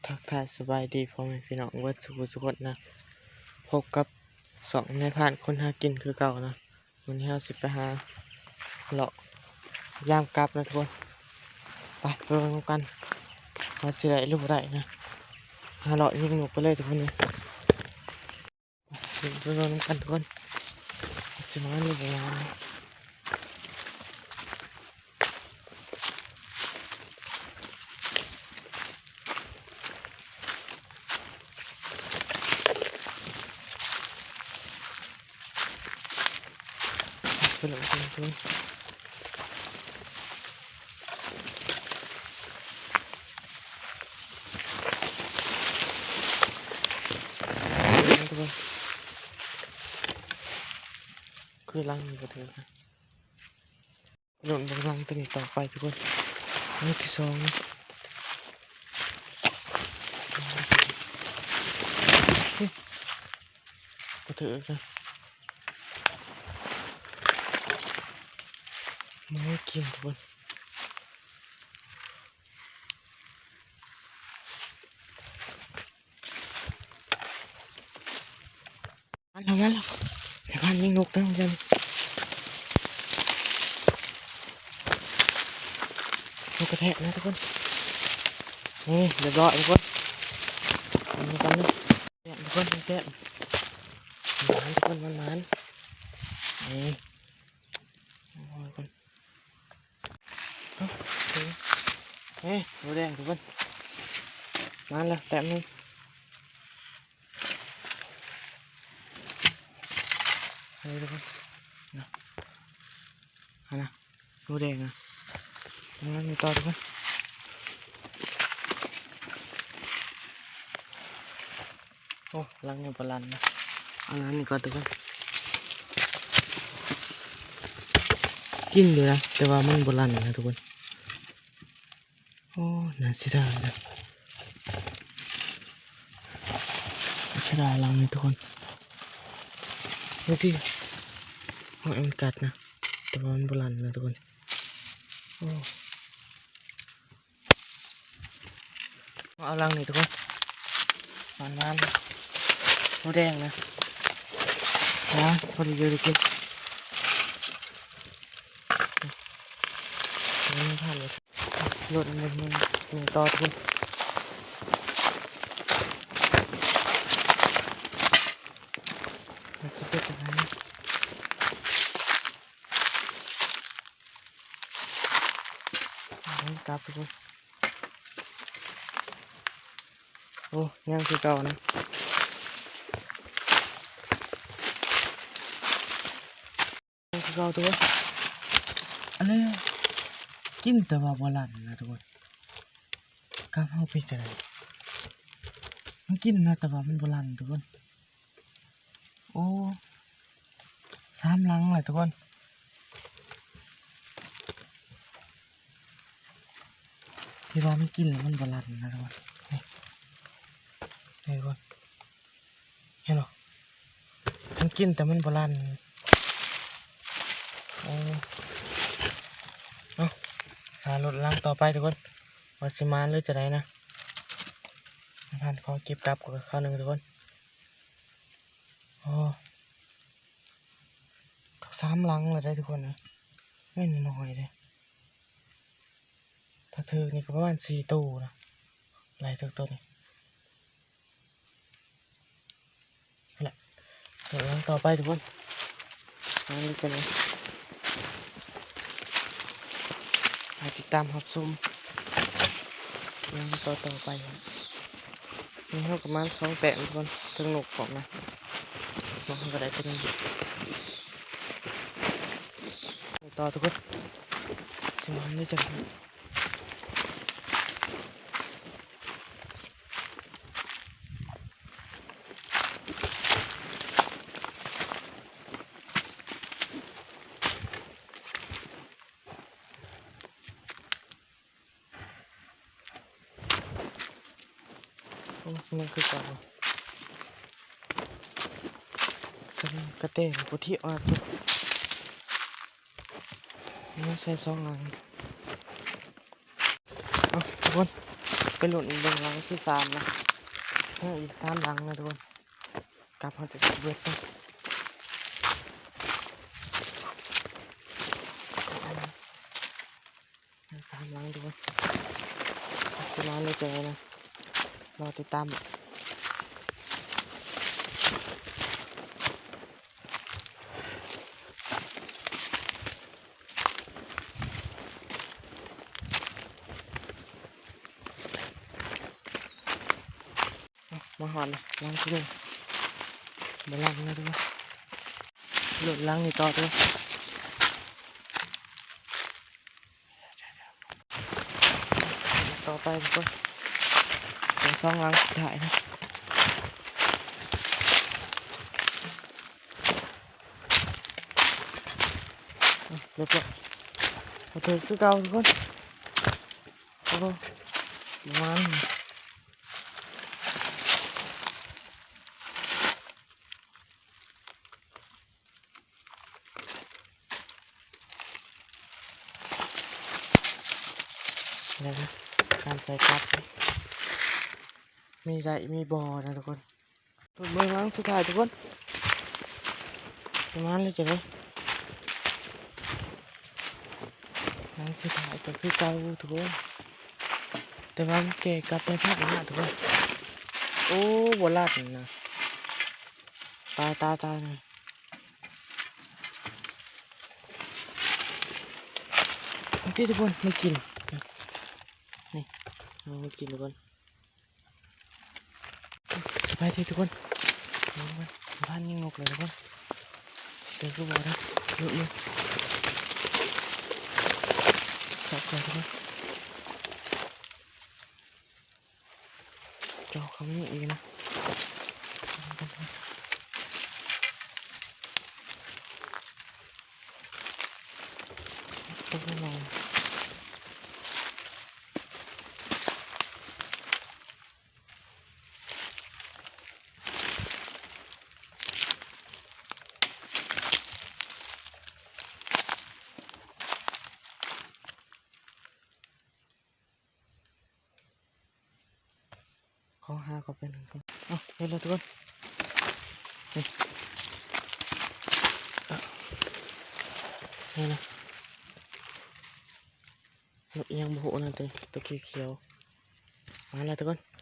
ທັກທາຍສະບາຍດີພໍ່ແມ່ພີ່ນ້ອງເບິດສູ່ຜູ້ສູ່ຄົນນະ, ພົບກັບຊ່ອງນາຍພານຄົນຫາກິນຄືເກົ່ານະ. ມື້ນີ້ເຮົາຊິໄປຫາເລາະຍາມກັບນະທຸກຄົນ. ໄປ ໄປເບິ່ງນຳກັນວ່າຊິໄດ້ຫຼືບໍ່ໄດ້ນະ. ຫາເລາະຍິງນົກໄປເລີຍທຸກຄົນເອີຍ. ໄປເບິ່ງນຳກັນທຸກຄົນ ຊິມານຫຼືບໍ່ມານ. ໄປເບິ່ງນຳກັນທຸກຄົນ. ຄືຫຼັງນີ້ບໍ່ຖືກນະ. ລຸ້ນເບິ່ງຫຼັງຕົວນີ້ຕໍ່ໄປທຸກຄົນ. ຫຼັງທີສອງ ບໍ່ຖືກນະ. ບໍ່ກິນທຸກຄົນ. ມາແລ້ວ ມາແລ້ວ ໃຫ້ພານຍິງນົກນະ ມັນຈະ ນົກກະແທກນະທຸກຄົນ. ນີ້ ຮຽບຮ້ອຍທຸກຄົນ. ມານຳກັນເດີ ແຊບທຸກຄົນ ແຊບ. ມັນໝານທຸກຄົນ ມັນໝານ. ນີ້ ເອົາໄວ້ກ່ອນ. ເອີ ໂຕແດງທຸກຄົນ ມາແລ້ວແຕ້ມໜຶ່ງ. ເອີ ທຸກຄົນ ນະ ຫັ້ນນະ ໂຕແດງນະ. ມາ ມີຕໍ່ທຸກຄົນ. ໂອ້ ຫຼັງນີ້ບໍ່ລັ່ນນະ. ເອົາຫຼັງນີ້ກ່ອນທຸກຄົນ. ກິນຢູ່ນະ ແຕ່ວ່າມັນບໍ່ລັ່ນນະທຸກຄົນ. ໂອ້ ໜ້າເສຍດາຍນະ ເສຍດາຍຫຼັງນີ້ທຸກຄົນ. ເບິ່ງຕິ ຫອຍມັນກັດນະ ແຕ່ວ່າມັນບໍ່ລັ່ນນະທຸກຄົນ. ໂອ້ ເອົາຫຼັງນີ້ທຸກຄົນ ມັນ ມັນ ໂຕແດງນະ ນະ ພໍດີຢູ່ໄດ້ກິນ. ນີ້ຜ່ານ ລົດມັນ ມັນ ມັນຕໍ່ທຸກຄົນ. ມັນຊິເປັນຈັ່ງໃດ ເອົາກັບທຸກຄົນ. ໂອ້ ຍັງຄືເກົ່ານະ ຍັງຄືເກົ່າທຸກຄົນ. ອັນນີ້ກິນແຕ່ວ່າບໍ່ລັ່ນນະທຸກຄົນ. ກັບເຮົາເປັນຈັ່ງໃດ ມັນກິນນະ ແຕ່ວ່າມັນບໍ່ລັ່ນທຸກຄົນ. ໂອ້ ສາມຫຼັງແລ້ວທຸກຄົນ ທີ່ວ່າມັນກິນແລ້ວມັນບໍ່ລັ່ນນະທຸກຄົນ. ນີ້ ນີ້ທຸກຄົນ ເຫັນບໍ່ ມັນກິນແຕ່ມັນບໍ່ລັ່ນ. ໂອ້ ເອົາ ຖ້າລຸ້ນຫຼັງຕໍ່ໄປທຸກຄົນ ວ່າຊິມານຫຼືຈັ່ງໃດນະ. ທ່ານຂໍເກັບກັບກ່ອນຄາວໜຶ່ງທຸກຄົນ. ໂອ້ ສາມຫຼັງແລ້ວເດ້ທຸກຄົນເອີຍ ແມ່ນໜ້ອຍເດ້. ຖ້າຖືກນີ້ກໍປະມານສີ່ໂຕນະ ໄລ່ຖືກໂຕນີ້. ຫັ້ນແຫຼະ ເດີນທາງຕໍ່ໄປທຸກຄົນ ມາເລີຍກັນເລີຍ ມາຕິດຕາມຮັບຊົມເລື່ອງຕໍ່ໆໄປ. ນີ້ເຮົາກໍມາສອງແຕ້ມທຸກຄົນ ເທິງນົກພ້ອມນະ ນົກເຮົາກໍໄດ້ຕົວໜຶ່ງ. ໄປຕໍ່ທຸກຄົນ ຊິມາເລີຍຈັງ. ໂອ້ ຍັງຄືເກົ່າ ສະເລັງກະແຕບໍ່ທີ່ອອກ ຍັງໃສ່ສອງອັນ. ເອົາ ທຸກຄົນ ไปลุ้นเบิ่งหลังที่สามนะ ยังอีกสามหลังนะทุกคน กลับเฮาจะเบิดนะ สามหลังทุกคน สิมาหรือจะไงนะ รอติดตาม มาฮอดแล้ว หลังที่หนึ่ง บ่หลังนะทุกคน ลุ้นหลังนี้ต่อทุกคน ต่อไปทุกคน เดี๋ยวสองหลังสุดท้ายนะ เรียบร้อย บ่ถืกคือเก่าทุกคน โอ้ ประมาณ แล้วนะ การใส่กลับ มีได้มีบ่นะทุกคน เบิ่งหลังสุดท้ายทุกคน ประมาณเลยจ้ะเด้อ หลังสุดท้ายก็คือเก่าทุกคน แต่ว่ามันแก่กลับไปภาคหน้าทุกคน โอ้ บ่ลัดนะ ตาย ตาย ตายนะ นี่ทุกคน มันกิน นี่ มันกินทุกคน สบายดีทุกคน บ้านยิงนกเลยทุกคน เดี๋ยวก็บอกนะ เยอะๆ ขอบใจทุกคน จอกเขามีอีกนะ โอ้โห ขอหาก่อนแป๊บหนึ่งทุกคน เอ้า เห็นแล้วทุกคน นี่ นี่นะ นกอีหยังบ่ฮู้นะ ตัว ตัวเขียวๆ มาแล้วทุกคน